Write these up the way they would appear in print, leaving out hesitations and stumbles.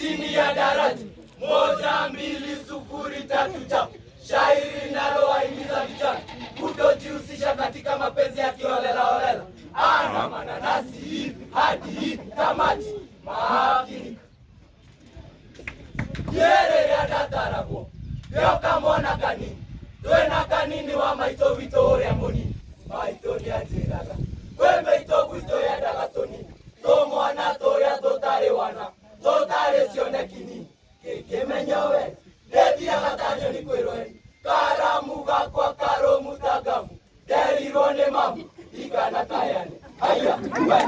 Chini ya daraja 1203 chap, shairi linalowahimiza vijana kutojihusisha katika mapenzi ya kiholelaholela. Ana mananasi hadi tamati. Makini yerere adataragwo rĩokamona kanini twĩna kanini wa maitũ witũ ũrĩa mũnini maitũ nĩanjĩraga kwĩ maitũ gwitũ yendaga tũnini tũmwana tũrĩa tũtarĩ wana tũtarĩ cioneki nini kĩngĩmenya we ndĩthiaga ta nyoni kwĩrweri karamu gakwa karũmu ta ngamu nderirwo nĩ mamu igana kayane haya we.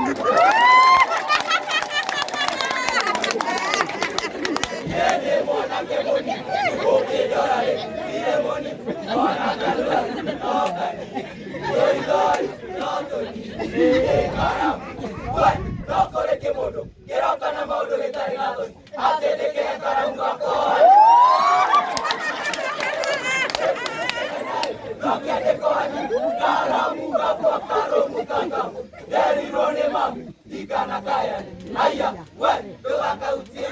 Niĩ mwanake mũnini ũkĩndora rĩ ndirĩ mũnini ona kathori no kanini tũithori no tũnini nĩ karamu we no kũrĩ kĩmũndũ kĩroka na maũndũ gĩtarĩ na thoni atĩ ndĩkĩhe karamu gakwa no kĩandĩko hanini karamu gakwa karũmu ta ngamu nderirwo nĩ mamu ndigana kayane haya we ndũgakautie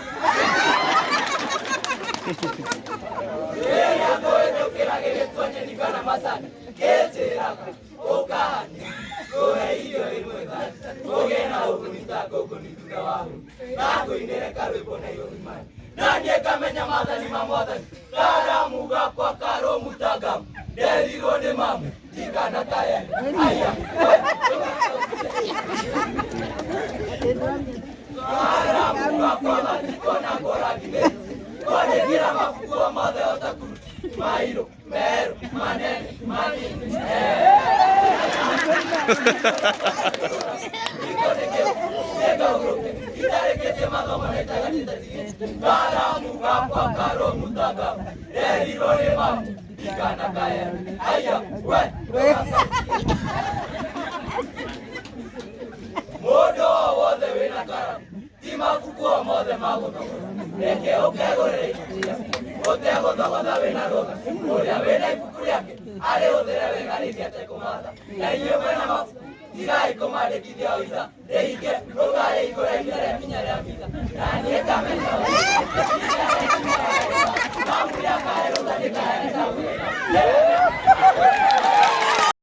rĩrĩa ngũhĩtũkĩra gĩgĩtua nyeni kana macani kĩnjĩraga ũkahani ngũhe irio ĩmwe thani ũgĩe na ũguni ta ngũngũni thutha wa hũni na ngũinĩre karwĩmbo na igũthimani na niĩ ngamenya maathani ma mwathani karamu gakwa karũmu ta ngamu nderirwo nĩ mamu ndigana kayane haya we karamu gakwa gatikonagwo rangi nĩ kwandĩkĩra mabuku o mothe ota kuruti mairũ merũ manene manini itarĩkĩtie mathomo na itagatĩte tigiti karamu gakwa karũmu ta ngamu nderirwo nĩ mamu ndigana kayane haya we mũndũ o wothe wĩna karamu ti mabuku o mothe ma gũthogotha reke ũkegũrĩra ibuku rĩaku ũtegũthogotha wĩna rũtha ũrĩa wĩna ibuku rĩake arĩhũthĩre wega rĩngĩ atekũmatha na inyuĩ mwĩna mabuku tigai kũmandĩkithia o itha rĩhinge rũkarĩhingũra ihinda rĩa kinya rĩa mitha na niĩ ngamenya